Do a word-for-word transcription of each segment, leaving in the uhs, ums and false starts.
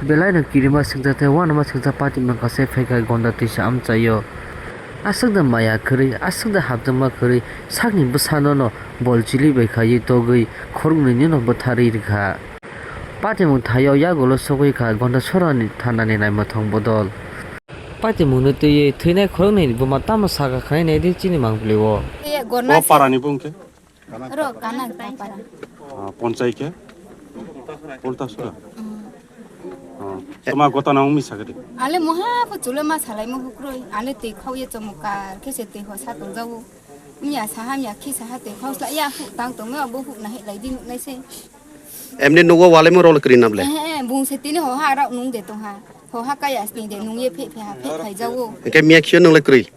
Belai no kirima singcha tei uanama singcha pati mangkha se phaikha gonda twisa amchaio. Aswk da maya kwrwi, aswk da hapjagma kwrwi, sakni bwsano no bol chili bai khaiwi togwi khoroknwini no bwtharwi rwkha. Patimung thaio yagulo sogwi kha gonda sorani thanani naimwthang bodol. Patimungno twiwi thwinai khoroknwi buma tamo sakha khwnai naidi chini mangpili o. Ye gorna O se. Parani bung khe? Ro kana ta para. Ah, ponchai khe? Ulta sura. Mm. Ah, toma gotana umi sakhe de. Ale moha pho chule ma salai mo hukroi. Ale tei khau ye chomokar khe se tei ho sa tong jawo. Miya saha miya khi saha tei khau sla ya hu tang tong ma bo hu na he lai di nuk nai se. Emni nugo walai mo rol kri nam le. Eh, eh, bung se tini ho ha rau nung de tong ha. Ho ha kaya sni de nung ye phe phe ha phe khai jawo. Ke miya khio nung le kri.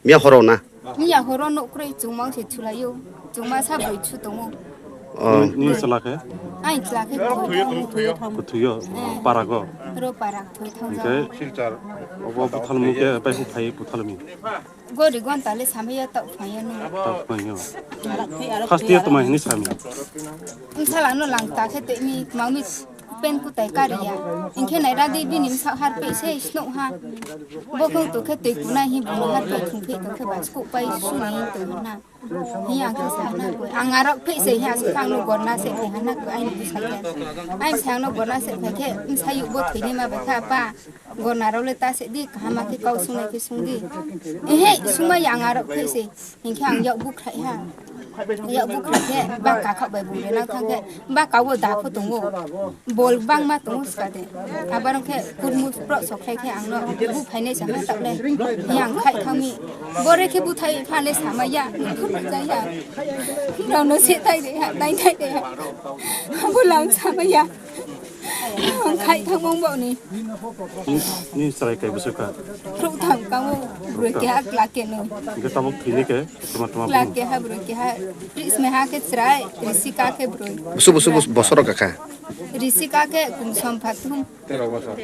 Miya horo na? Miya horo nok kwrwi chwngma se chulaio. Chwngma sa bwrwi chu tongo. Oh. Ni chwla khe? Ai chwla khe kuthuyo. Kuthuyo, eh, parago. Ro para kuthui thang Hingke jao. Obo buthalmu khe bai hu phai buthalmi. Gori gon tale samaya tau phaiyo no. Tau phaiyo. First year to mai hini sami. Wngsalano lang ta khe tei mi mami pen kutai kariya. Hingke nairadi bini bwsak harpei se snok ha. Bokhong tokhe twi kunai hi bono harpei thungphi tokhe ba skok pai suni twi hina. Hi ang khe sana koi. Ang arok phi se hi asuk ang no gorna se khe hana koi aini bwsai khe. Aini se ang no gorna se khe khe bwsai bo thwini ma bai kha pa. Gorna rok le ta se di kaham khe kau sungai khe sung di. Ehe sungma yang arok phi se. Hinkhe ang yak bukhrai ha. Yak bukhrai khe ba kakhak bai bung rena thang khe ba kawo da pho tongo. Bol bangma tongo skade. Abar khe kurmu pro sokrai khe ang no bu phainai sa ha tak le. Yang khai thangmi. Bore khe buthai phale sama ya. Khur ja ya. Rao no se tai de ha, tai tai de ha. Abo lang sama ya. Ang khai thang mong bo ni. Ni, ni chwrai kai bwswk kha? Khrup thang kamo, bwrwi keha kla keno. Hingke tabuk thwini khe tuma tuma Kla bung. Keha bwrwi keha, pris meha khe chwrai, risika khe bwrwi. Busu, busu, busu, bosoro kakha. Risika khe kumsom phathum. Tero bosor.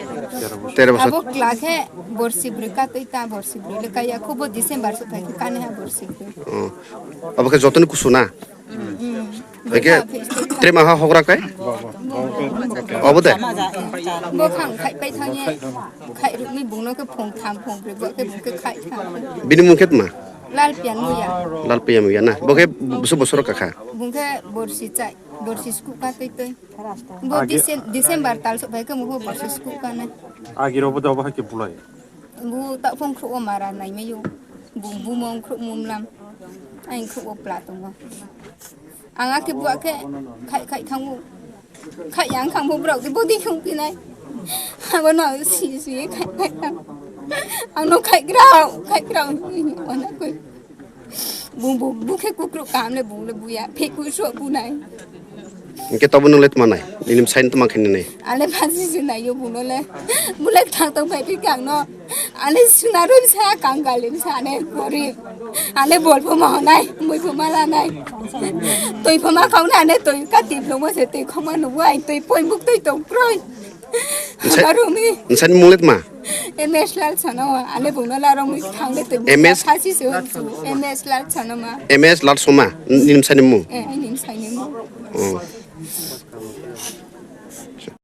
Tero bosor. Abo kla khe borsi bwrwi ka twi ta borsi bwrwi le kaya khubo December so phai khe kane ha borsi bwrwi. Oh. Abo khe jotoni kusu na? Eke trema ha hogra kai? Obo de? Bo khang khai pai thang ye. Khai rukni bungno khe phung tham phung bri bo khe bung khe khai tham. Bini mung khe tma? Lal pian muya. Lal pian muya na. Bo khe busu bosoro kakha. Bung khe borsi chai, borsi sku ka twi twi. Bo Agi- Dicem-, December tal so bai khe muho borsi sku ka na. Agi ro bo da bo ha khe bulai. Bu ta phung khruo mara nai mayo. Bung bumong khruo mumlam. Ain khruo pla tongo. Ang akhe buakhe khai khai thango. Khai yang khangbo borok de bodi khung pinai. Abo no si si khai khai thang. Ang no khai grao, khai grao. Ona koi. Bung bu bukhe kukruk kam le bung le buya. Pheku so bunai. Hingke tobo nung le tma nai? Nini bwsai no tma khe nini? Ale phansi se nai yo buno le. Bule thang tong phai phi kang no. Ale suna roi sa kangal im sa ne gorib. Ale bol pho ma honai, mui pho ma lanai. Toi pho ma khong na ne toi ka tip lo mo se toi khong ma nubu ai toi poi buk toi tong kroi. Nsai- Habarumi. Nsani mung le tma? M S Lal Sanoma, ale bungno larong mi thang le toi. M S? Khasi se hon su. M S Lal Sanoma. M S Lal Soma, nini bwsai ni mung? Eh, nini bwsai ni mung. Oh.